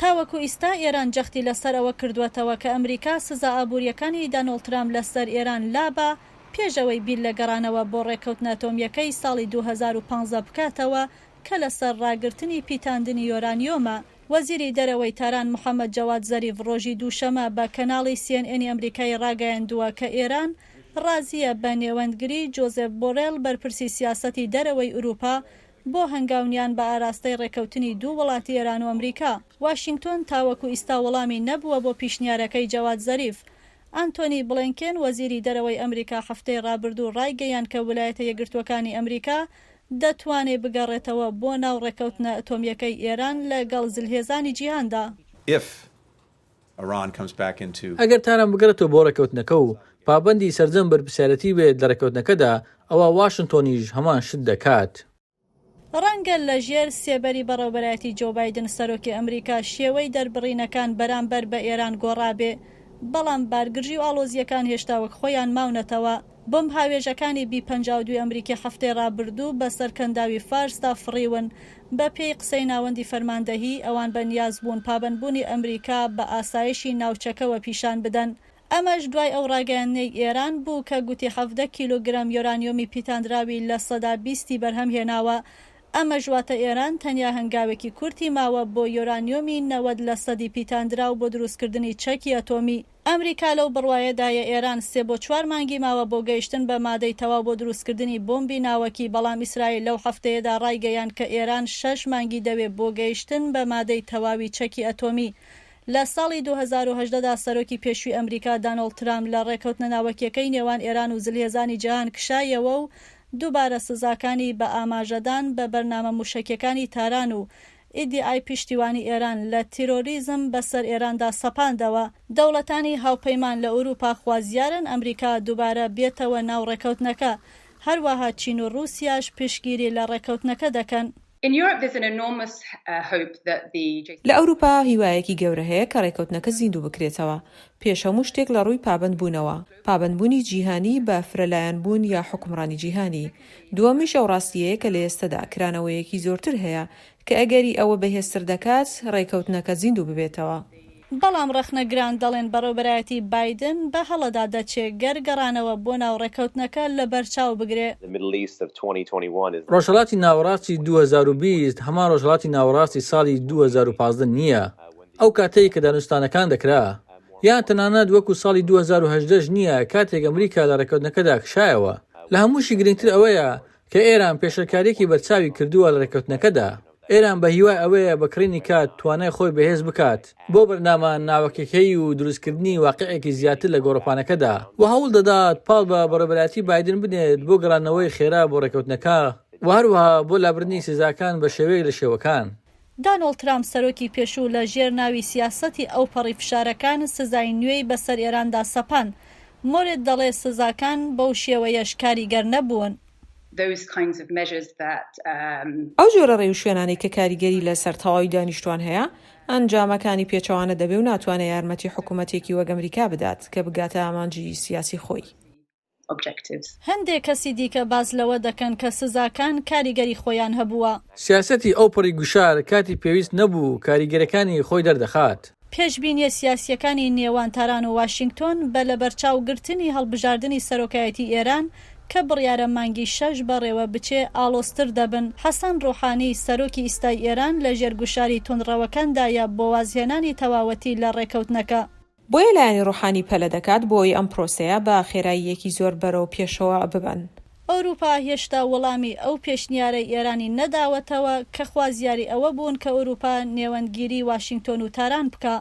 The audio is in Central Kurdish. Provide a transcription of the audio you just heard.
تاوەکو ئیستا ئێران جەختی لەسەر ئەوە کردووەتەوە کە ئەمریکا سزا ئابوورییەکانی دانۆڵد ترامپ لەسەر ئێران لابا پێش ئەوەی بیر لە گەڕانەوە بۆ ڕێککەوتنە ئەتۆمییەکەی ساڵی 2015 بکاتەوە کە لەسەر ڕاگرتنی پیتاندنی یۆرانیۆمە. وەزیری دەرەوەی تاران محەمەد جەواد زەریف ڕۆژی دووشەمە بە کەناڵی سی ئێن ئێنی ئەمریکایی ڕاگەیاندووە کە ئێران ڕازییە بە نێوەندگری جۆزێف بۆرێل بەرپرسی سیاسەتی دەرەوەی ئوروپا بۆ هەنگاونیان بە ئاراستەی ڕێکەوتنی دوو وڵاتی ئێران و ئەمریکا. واشینگتۆن تاوەکو ئیستا وەڵامی نەبووە بۆ پیشنیارەکەی جەواد زەریف. ئانتۆنی بڵێنکێن وەزیری دەرەوەی ئەمریکا هەفتەی ڕابردوو ڕایگەیاند کە ولایەتە یەکگرتووەکانی ئەمریکا دەتوانێ بگەڕێتەوە بۆ ناو ڕێکەوتنە ئەتۆمییەکەی ئێران لە گەڵ زلهێزانی جیهاندا. If Iran comes back into. ئەگەر تاران بگەڕێتەوە بۆ ڕێککەوتنەکە و پابەندی سەرجەم بەرپرسیارێتی بێت لە ڕێککەوتنەکەدا، ئەوا واشنتۆنیش هەمان شت دەکات. ڕەنگە لە ژێر سێبەری بەڕێوبەرایەتی جۆ بایدن سەرۆکی ئەمریکا شێوەی دەربڕینەکان بەرامبەر بە ئێران گۆڕابێ، بەڵام بارگرژی و ئاڵۆزییەکان هێشتا وەک خۆیان ماونەتەوە. بۆمب هاوێژەکانی بی 52 ئەمریکی هەفتەی ڕابردوو بە سەر کەنداوی فارسدا فڕیون، بە پێی قسەی ناوەندی فەرماندەهی، ئەوان بە نیاز بوون پابەندبوونی ئەمریکا بە ئاسایشی ناوچەکەوە پیشان بدەن. ئەمەش دوای ئەو ڕاگەیاندنەی ئێران بوو کە گوتی 17 کیلۆگرام یۆرانیۆمی پیتاندراوی 20% ی بەرهەم هێناوە، ئەمەش واتە ئێران تەنیا هەنگاوێکی کورتی ماوە بۆ یۆرانیۆمی 90 لەسەدی پیتاندراو بۆ دروستکردنی چەکی ئەتۆمی. ئەمریکا لەو بڕوایەدایە ئێران سێ بۆ چوار مانگی ماوە بۆ گەیشتن بە مادەی تەواو بۆ دروستکردنی بۆمبی ناوەکی، بەڵام ئیسرائیل لەو هەفتەیەدا ڕایگەیاند کە ئێران شەش مانگی دەوێ بۆ گەیشتن بە مادەی تەواوی چەکی ئەتۆمی. لە ساڵی 2018 دا سەرۆکی پێشووی ئەمریکا دانۆڵد ترامپ لە ڕێکەوتنە ناوەکیەکەی نێوان ئێران و زلهێزانی جیهان کشایەوە و دووبارە سزاکانی بە ئاماژەدان بە بەرنامە موشەکیەکانی تاران و ئیدیعای پشتیوانی ئێران لە تیرۆریزم بەسەر ئێراندا سەپاندەوە. دەوڵەتانی هاوپەیمان لە ئوروپا خوازیارن ئەمریکا دووبارە بێتەوە ناو ڕێکەوتنەکە، هەروەها چین و ڕووسیاش پشتگیری لە ڕێکەوتنەکە دەکەن. لە ئەوروپا هیوایەکی گەورە هەیە کە ڕێکەوتنەکە زیندوو بکرێتەوە، پێش هەموو شتێک لە ڕووی پابەندبوونەوە، پابەندبوونی جیهانی بە فرەلایەنبوون یا حوکمڕانی جیهانی. دووەمیش ئەو ڕاستییەیە کە لە ئێستەدا کرانەوەیەکی زۆرتر هەیە کە ئەگەری ئەوە بەهێزتر دەکات ڕێکەوتنەکە زیندوو ببێتەوە. بەڵام ڕەخنەگران دەڵێن بەڕێوبەرایەتی بایدن بە هەڵەدا دەچێ گەر گەڕانەوە بۆ ناو ڕێکەوتنەکە لەبەرچاو بگرێ. ڕۆژهەڵاتی ناوەڕاستی 2020 هەمان ڕۆژهەڵاتی ناوەڕاستی ساڵی 2015 نییە، ئەو کاتەی کە دانوستانەکان دەکرا، یان تەنانەت وەکو ساڵی 2018 ش نییە کاتێک ئەمریکا لە ڕێککەوتنەکەدا کشایەوە. لە هەمووشی گرنگتر ئەوەیە کە ئێران پێشێلکارییەکی بەرچاوی کردووە لە ڕێککەوتنەکەدا. ئێران بە هیوای ئەوەیە بە کڕینی کات توانای خۆی بەهێز بکات بۆ بەرنامە ناوەکیەکەی و دروستکردنی واقیعێکی زیاتر لە گۆڕەپانەکەدا و هەوڵ دەدات پاڵ بە بەڕێوەبەرایەتی بایدن بنێت بۆ گەڕانەوەی خێرا بۆ ڕێککەوتنەکە و هەروەها بۆ لابردنی سزاکان بە شێوەیەک لە شێوەکان. دانۆڵد ترامپ سەرۆکی پێشوو لە ژێر ناوی سیاسەتی ئەوپەڕی فشارەکان سزای نوێی بەسەر ئێراندا سەپاند. مۆرێت دەڵێ سزاکان بەو شێوەیەش کاریگەر نەبوون. ئەو جۆرە ڕێوشوێنانەی کە کاریگەری لەسەر تەواوی دانیشتوان هەیە، ئەنجامەکانی پێچەوانە دەبێ و ناتوانێ یارمەتی حکومەتێکی وەک ئەمریکا بدات کە بگاتە ئامانجی سیاسی خۆی. هەندێک کەسی دیکە باس لەوە دەکەن کە سزاکان کاریگەری خۆیان هەبووە. سیاسەتی ئەوپەڕی گوشار کاتی پێویست نەبوو کاریگەرەکانی خۆی دەردەخات. پێشبینییە سیاسییەکانی نێوان تاران و واشینگتۆن بە لەبەرچاو گرتنی هەڵبژاردنی سەرۆکایەتی ئێران کە بڕیارە مانگی شەش بەڕێوە بچێ ئاڵۆزتر دەبن. حەسەن ڕوحانی سەرۆکی ئیستای ئێران لە ژێر گوشاری توندڕەوەکاندایە بۆ وازهێنانی تەواوەتی لە ڕێکەوتنەکە. بۆیە لایەنی ڕۆحانی پەلە دەکات بۆ ئەوەی ئەم پرۆسەیە بە خێراییەکی زۆر بەرەو پێشەوە ببەن. ئەوروپا هێشتا وەڵامی ئەو پێشنیارەی ئێرانی نەداوەتەوە کە خوازیاری ئەوە بوون کە ئەوروپا نێوەندگیری واشینگتۆن و تاران بکا.